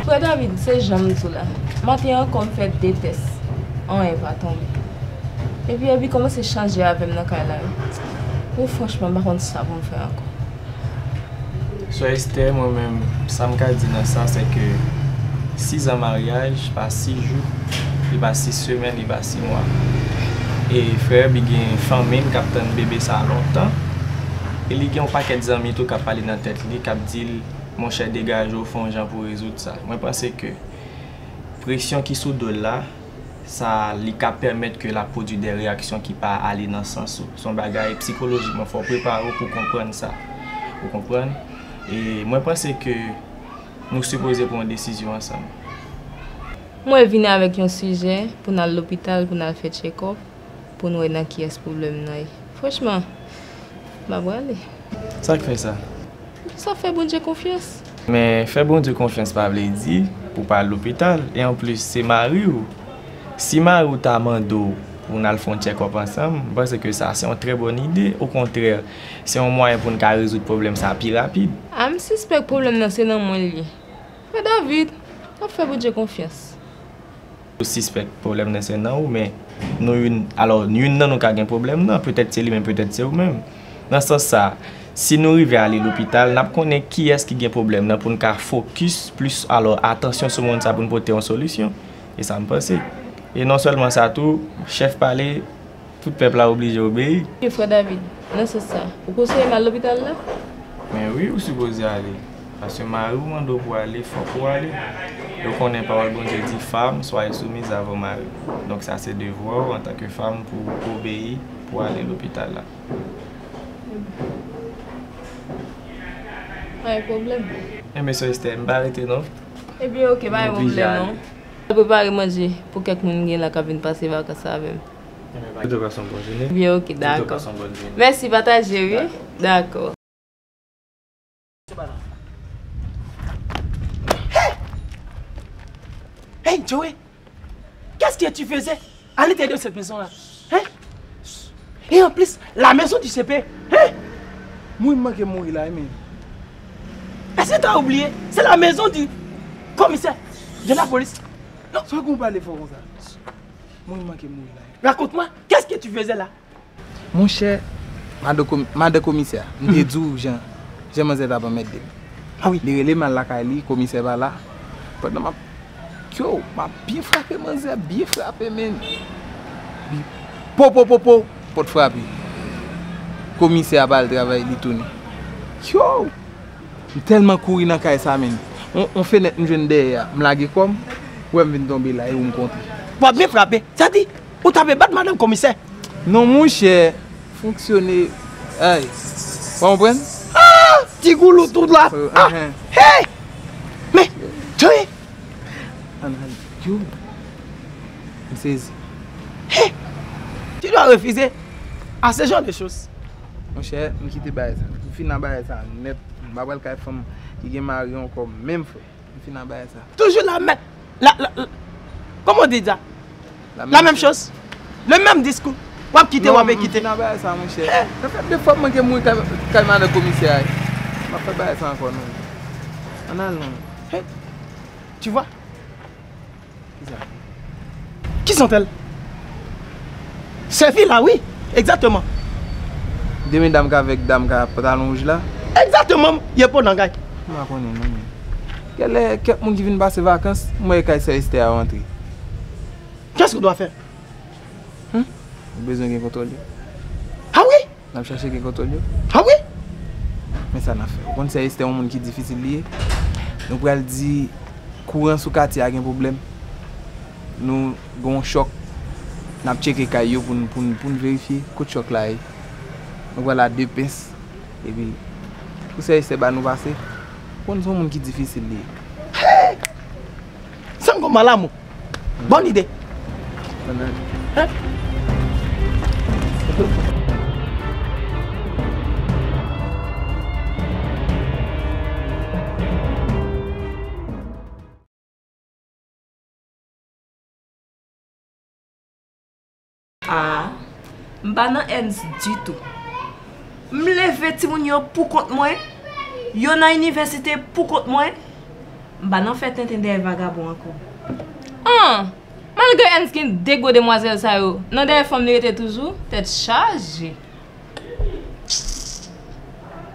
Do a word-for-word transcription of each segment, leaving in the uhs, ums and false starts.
Frè David, se jan m di w la. Maten an ankò, m fè de tès. Anyen pa tonbe. Epi, epi kòmanse chanje avè m nan kay la, wi. Wi, franchman, m pa konn sa pou m fè ankò. Sè Esther, mwen menm, sa m ka di nan sa, se ke sis an maryaj, pa sis jou, li pa sis semèn, li pa sis mwa. E frè Bi gen fanmi l k ap tann bebe sa a lontan. E li gen yon pakèt zanmi tou k ap pale nan tèt li, k ap di l, monchè, degaje w, fè yon jan pou w rezoud sa. Mwen panse ke presyon ki sou do l la, sa li ka pèmèt ke l ap pwodui de reyaksyon ki pa ale nan sans ou. Se yon bagay sikolojikman fò w prepare w pou w konprann sa. Ou konprann? E mwen panse ke nou sipoze pran yon desizyon ansanm. Mwen vini avèk yon sijè pou n al lopital, pou n al fè tchèkòp, pou n wè nan kiyès pwoblèm nan ye. Franchman, m ap rale. Sa k fè sa? Sa fè Bondye konfyans. Men fè Bondye konfyans pa vle di pou pa al lopital. E anplis, se mari w. Si mari w ta mande w pou n al fè yon tchèkòp ansanm, m panse ke sa se yon trè bòn ide. Okontrè, se yon mwayen pou n ka rezoud pwoblèm sa a pi rapid. A, m sispèk pwoblèm nan se nan mwen l ye. Frè David, n ap fè Bondye konfyans. Ou sispèk pwoblèm nan se nan ou, men nou youn, alò, youn nan nou ka gen pwoblèm nan, petèt se li menm, petèt se ou menm. Nan sans sa, si nou rive ale lopital, n ap konnen kiyès ki gen pwoblèm nan pou n ka fokis plis, alò, atansyon sou moun sa pou n pote yon solisyon. E sa m panse. E non sèlman sa tou, chèf pale, tout pèp la oblije obeyi. Wi, frè David, nan sans sa, ou konseye m al lopital la? Men wi, ou sipoze ale. Paske mari w mande w pou ale, fòk ou ale. Yo konnen pawòl Bondye di, femme, soyez soumise à vos maris. Donk sa se devwa w antanke fanm pou w obeyi, pou w ale lopital la. Pa gen pwoblèm. Enben sè Esther, m pa rete non. Ebyen, oke, pa gen pwoblèm non. Al prepare manje pou kèk moun gen la k ap vin pase vakans avè m. Enben, pa gen pwoblèm. Ou te pase yon bon jounen. Ebyen, oke, Ou te dakò. Pase yon bon jounen. Mèsi, pataje, wi. Dakò. Hey, Joey, qu'est-ce que tu faisais à l'intérieur de cette maison-là? Hein? Et en plus, la maison du C P, hein? Mwen manke mouri la, men. Est-ce que tu as oublié? C'est la maison du commissaire de la police. Sa w konn pale fò konsa? Mwen manke mouri la. Raconte-moi, qu'est-ce que tu faisais là? Monchè, madan komi- madan komisè, m te di w jan, jan manzè t ap anmède m. Ah wi. Li rele m al lakay li, komisè pa la. Pandan m ap, yo, m ap byen frape manzè, byen frape, men. Li, po, po, po, po, pòt frape. Komisè a pa al travay, li tounen. Yo! M tèlman kouri nan kay sa, men. On, on fenèt m jwenn dèyè a, m lage kò m, ou wè m vin tonbe la, e ou m kontre. W ap byen frape. Sa di, ou t ape bat madanm komisè. Non, monchè, fonksyone, ay, w konprann? Ah! Ti goulou tout la. Euh, Ah! Enhen. Hey! Men, Joey, Ann al, yo, m sezi. Hey! Tu dois refuser à ce genre de choses. Monchè, m kite bagay sa. M fin nan bagay sa nèt. M pa pral kay fanm ki gen mari ankò menm, frè. M fin nan bagay sa. Toujours la même, la, la, la- comment on dit ça? La même chose. Le même discours. W ap kite, w ap kite. Non, m fin nan bagay sa, monchè. Sa fè de fwa m manke mouri kay, kay madan komisè a. M ap fè bagay sa ankò, non. Ann al, non. Tu vois? Kisa? Qui sont-elles? Ces filles-là, oui, exactement. De medam k avèk dam k a pantalon wouj la. Exactement, ye po nan kay. M pa konnen non, men. Genlè kèk moun ki vin pase vakans, m wè kay sè Esther a yo antre. Qu'est-ce qu'on doit faire? Ou bezwen gen kontwòl yo. Ah oui? N ap chache gen kontwòl yo. Ah oui? Men sa n ap fè. Ou konn sè Esther yon moun ki difisil li ye. Nou pral di kouran sou katye a gen pwoblèm. Nou gen yon chòk. N ap tcheke kay yo pou n, pou n, pou n verifye kot chòk la ye. Nou pral a de pens. Epi, pou sè Esther ba nou pase, konn se yon moun ki difisil li ye. Sango Malamo. Bonne idée. Ah, m pa nan ends ditou. M leve timoun yo poukont mwen, yo nan inivèsite poukont mwen. M pa nan fè tenten dèyè vagabon ankò. An! Malgre Ernst gen de gwo demwazèl sa yo, nan dèyè fanm li rete toujou, tèt chaje.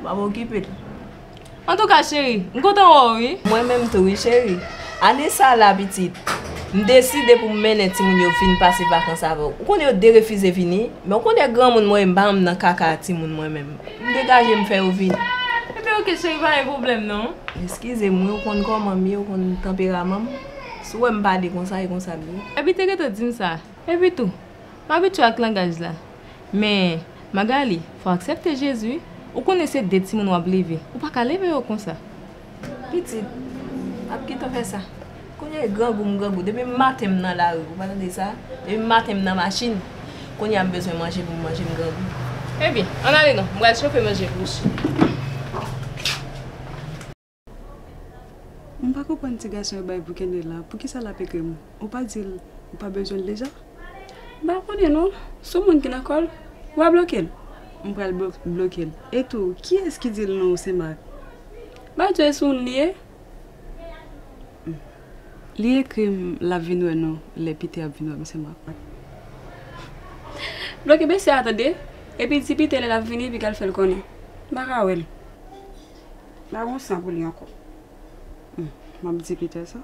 M ap okipe l. Antouka, cheri, m kontan wè w, wi. Mwen menm tou, wi, cheri. Ane sa la, pitit, m deside pou m mennen timoun yo vin pase vakans avè w. Ou konnen yo derefize vini, men ou konnen granmoun mwen, m pa janm nan kaka timoun mwen menm. M degaje m fè yo vini. Ebyen, oke, cheri, pa gen pwoblèm, non. Eskize m, wi, ou konn kòman m ye, ou konn tanperaman m. Si w wè m pale konsa, e konsa m ye. Epi te gentan di m sa. Epi tou, m abitye ak langaj la. Men, Magali, fò w aksepte Jezi, wi. Ou konnen se de timoun w ap leve. Ou pa ka leve yo konsa. Pitit, m ap gentan fè sa. Kounye a e grangou m grangou. Depi maten m nan lari, ou pa tande sa? Depi maten m nan machin. Kounye a m bezwen manje pou m manje, m grangou. Ebyen, ann ale non. M pral chofe manje pou ou. M pa konprann ti gason yo bay pou Kendel la. Poukisa l ap ekri m? Ou pa di l ou pa bezwen l deja? M pa konnen non. Se yon moun ki nan kò l. W a bloke l. M pral blo-, bloke l. E tou, kiyès ki di l non ou se Mak? M pa di w e sou moun li ye? Li ekri m l ap vin wè nou lè Piter ap vin wè m se Mak. Bloke mesye a tande. Epi di Piter lè l ap vini epi k al fè l konnen. M pa ka wè l. M pa gon san pou li ankò. Hmm, m ap di Piter sa.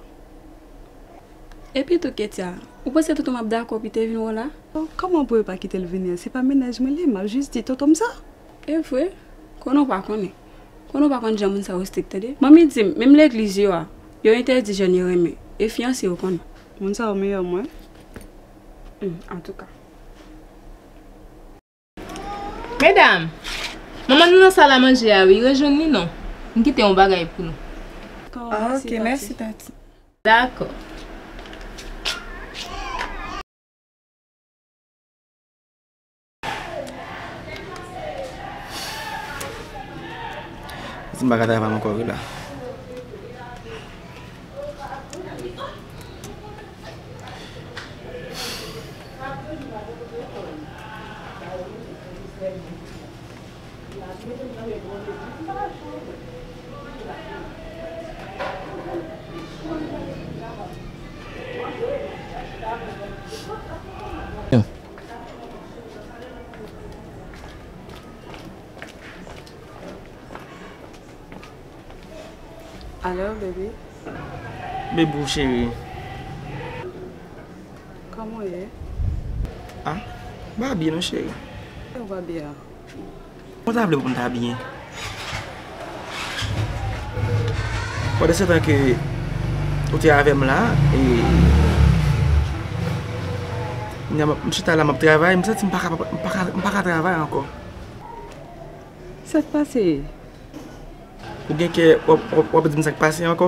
Epi tou, Ketia, ou panse tonton m ap dakò Piter vin wè w la? Kòman pou yo pa kite l vini an? Se pa mennaj mwen li ye, m ap jis di tonton m sa. E vre, konnen w pa konnen. Konnen w pa konn jan moun sa yo strik, tande. Manmi di m, menm legliz yo a, yo entèdi jèn yo renmen. E fiyanse yo konnen. Moun sa yo meyè mwen. Hmm, antouka. Medam, manman nou nan sal a manje a wi, rejwenn li non. M kite yon bagay pou nou. Ah, ok, mèsi, tanti. Dakò. Si m pa ka travay ankò wi la. Alo, baby. Bebou cheri. Kòman w ye? Ah, m pa byen non cheri. Ou pa byen? Mwen ta vle pou m ta byen. Pandan se tan ke ou te avè m la, e, m chita la m ap travay, m santi m pa ka, m pa ka, m pa ka travay ankò. Sa k pase? Ou gen kè w ap, w ap, w ap di m sa k pase ankò?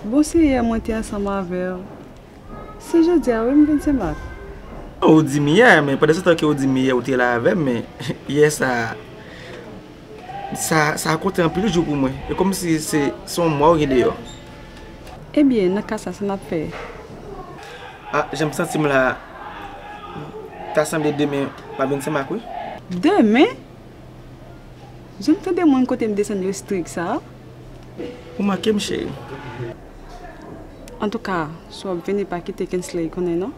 Bon, se yè mwen te ansanm avè w. Se jodi a wi m vin Sen Mak. Ou di m yè, men pandan se tan ke ou di m yè ou te la avè m, men yè sa, sa, sa konte anpil jou pou mwen. E kòmsi se, se yon mwa ou gen deyò. Ebyen, nan ka sa, sa n ap fè? Ah, jan m santi m la, ta sanble demen m ap vin Sen Mak wi. Demen? Jan m tande moun kote m desann yo strik sa. Ou manke m cheri. Antouka, si w ap vini pa kite Kensley konnen non.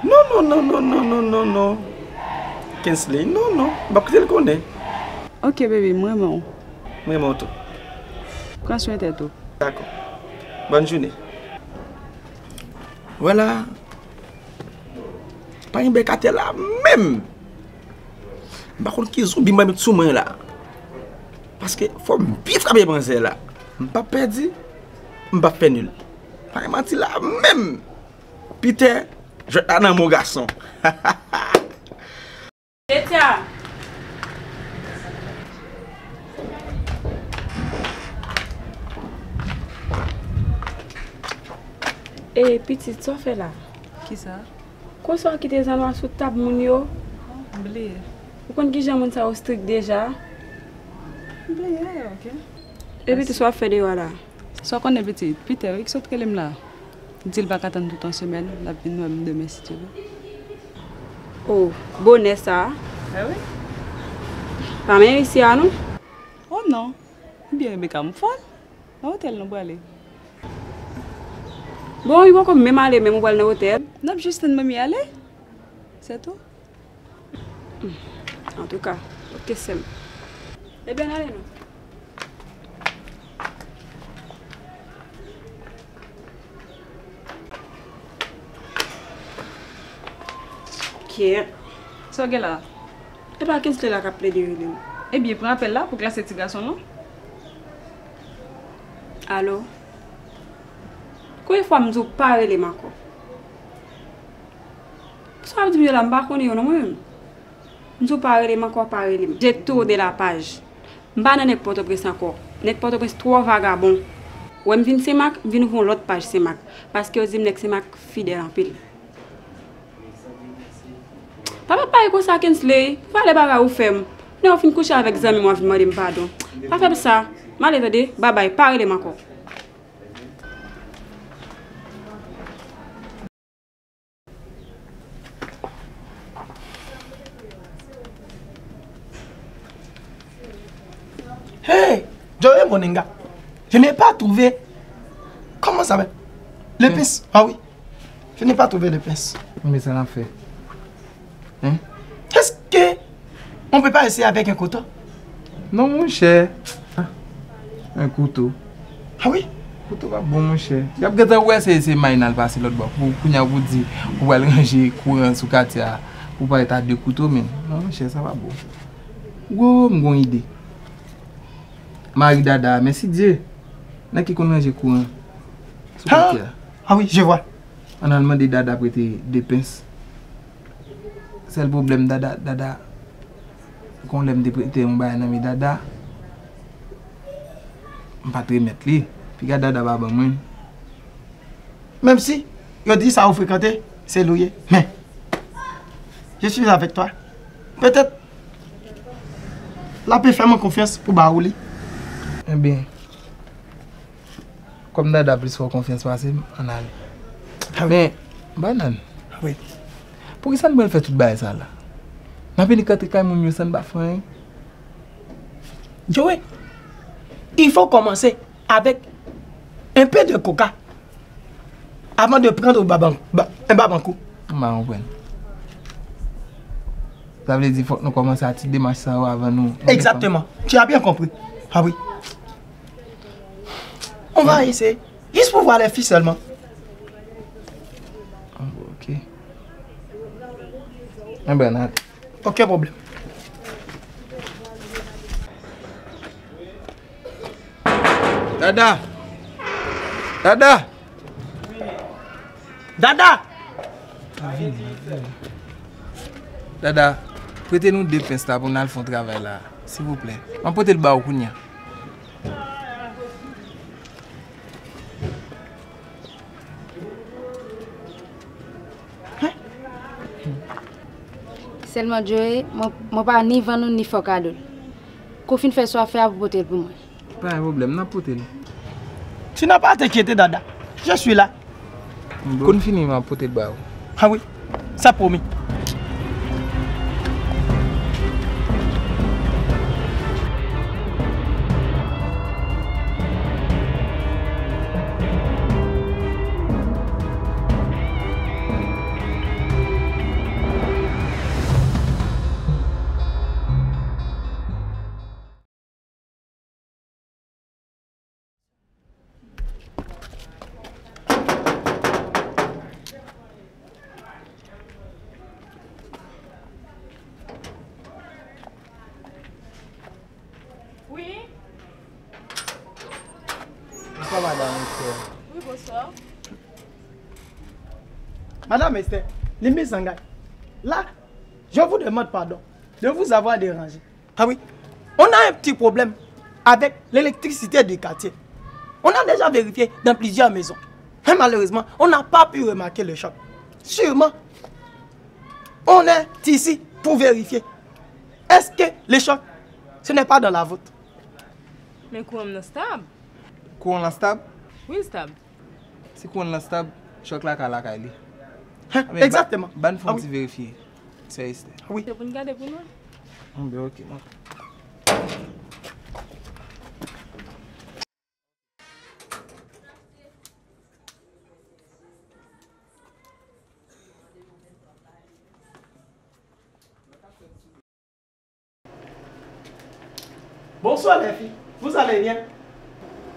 Non, non, non. Kensley, non, non. M p ap kite l konnen. Ok, baby, m renmen w. M renmen w tou. Pran swen tèt ou. Dakò. Bòn jounen. Vwala. Pa gen bèk atè la menm. M pa konn ki zonbi m pral met sou mwen la. Paske fò m byen frape manzè la. M p ap pèdi, m p ap fè nil. Pa gen manti la menm. Piter, jwèt la nan men w gason. Ketia! Ey, pitit, sa w fè la? Kisa? Konsa w kite zannwa sou tab moun yo? M bliye. Ou konn kijan moun sa yo strik deja? M bliye, ok. Epi tou sa w ap fè deyò a la? Sa w konnen pitit, Piter wi ki sot rele m la. Di l pa ka tann tout yon semèn, l ap vin wè m demen si Dye vle. Oh, bonè sa a. E wi. Pa menm isi a non. Oh non. Ebyen Rebecca, m fòl. Nan otèl nou prale. Bon, li poko menm ale, menm ou pral nan otèl. N ap jis tann manmi ale. Se tou. Antouka, ok, sè m. Ebyen, ale non. Kyèt. Sa w gen la? E pa Kensley la k ap plede rele m. Ebyen, pran apèl la pou klase ti gason non. Alo? Konbyen fwa m di w pa rele m ankò? Sa w ap di m yo la, m pa konnen yo non mwen menm. M di w pa rele m ankò, pa rele m. J'ai tourné la page. M pa nan nèg Pòtoprens ankò. Nèg Pòtoprens twò vagabon. Wè m vin Senmak, m vin ouvri yon lòt paj Senmak. Paske yo di m nèg Senmak fidèl anpil. Pa fè bagay konsa, Kensley. Valè bagay ou fè m. Lè w fin kouche avèk zanmi m, w ap vin mande m padon. Pa fè m sa. M ale tande. Babay. Pa rele m ankò. Hey, Joey Moninga, je n'ai pas trouvé. Comment ça va? Le pince. Ah oui. Je n'ai pas trouvé le pince. Men sa n ap fè. Hein? Est-ce que on peut pas essayer avec un couteau? Non, monchè. Ah, un couteau. Ah oui? Kouto pa bon, monchè. Y ap gentan wè se, se may n al pase lòt bò. Pou, kounye a pou di, ou pral ranje kouran sou katye a, ou parèt a de kouto, men. Non, monchè, sa pa bon. Wo, m gon ide. Mari Dada, mèsi Dye. Nan ki konn ranje kouran sou katye a. Ah oui, je vois. Ann al mande Dada prete de pens. Sèl pwoblèm, Dada, Dada, gon lè m te prete yon bagay nan men Dada, m pa t remèt li. Piga Dada pa ban mwen. Menm si yo di sa ou frekante, se li w ye. Men, je suis avec toi. Petèt, l ape fè mwen konfyans pou ba ou li. Ebyen, kòm Dada plis fè w konfyans pase m, ann ale. Ah wi. Men, Bannann. Ah wi. Poukisa n pral fè tout bagay sa la? N ap vin rantre kay moun yo san n pa fè anyen. Joey, il faut commencer avec un peu de coca avant de prendre Baban-, Ba-, Babankou. M pa konprann. Sa vle di fòk nou kòmanse a ti demach sa yo avan nou, nou... Exactement. Tu as bien compris. Ah oui. On va essayer. Juste pour voir les filles seulement. Ah, bon, ok. Enben, n ale. Okenn pwoblèm. Dada! Dada! Dada! Dada, prete nou de pens la pou n al fè yon travay la, silvouplè. M ap pote l ba ou kounye a. Sèlman Joey, mwen, mwen pa ni vann ou ni fè w kado l. Kou fin fè sa w ap fè a pou pote l pou mwen. Pa gen pwoblèm, n ap pote l. Tu n'as pas à t'inquiéter, Dada. Je suis là. Bon. Kou n fini, m ap pote l ba ou. Ah oui, c'est promis. Wi. Bonswa, madam Esther. Wi, bonswa. Madame Esther, li mezangay. Là, je vous demande pardon de vous avoir dérangé. Ah oui, on a un petit problème avec l'électricité du quartier. On a déjà vérifié dans plusieurs maisons. Mais malheureusement, on n'a pas pu remarquer le choc. Sûrement, on est ici pour vérifier. Est-ce que le choc, ce n'est pas dans la vôtre? Men kouran m nan stab. Kouran lan stab? Wi, l stab. Si kouran lan stab, chòk la ka lakay li. Hen, egzakteman. Ban n fè yon ti verifye, sè Esther. Wi. Se pou n gade pou nou. Bon, ben, ok, m ap... Bonsoir les filles, vous allez bien?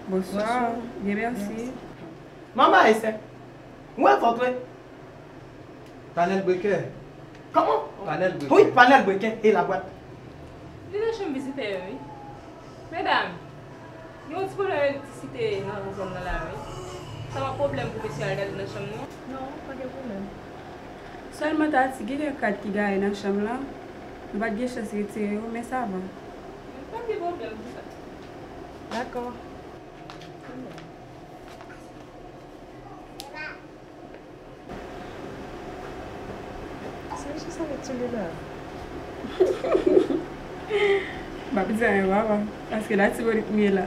Bonsoir. Bien, merci. Manman Ayisyen, mwen vòt wi. Panèl bwekè. Kòman? Panèl bwekè. Wi, panèl bwekè e labwat. Li nan chanm vizitè yo wi. Medam, gen yon ti pwoblèm elektrisite nan zòn nan la wi. Sa pa pwoblèm pou mesye al gade nan chanm non. Non, pa gen pwoblèm. Sèlman Tati, gen kèk kat ki gaye nan chanm lan. Nou pa t gen chans retire yo, men sa va. Pa gen pwoblèm pou sa. Dakò. Sa ki sa met sou li la? M ap di anyen papa, paske Latibonit m ye la.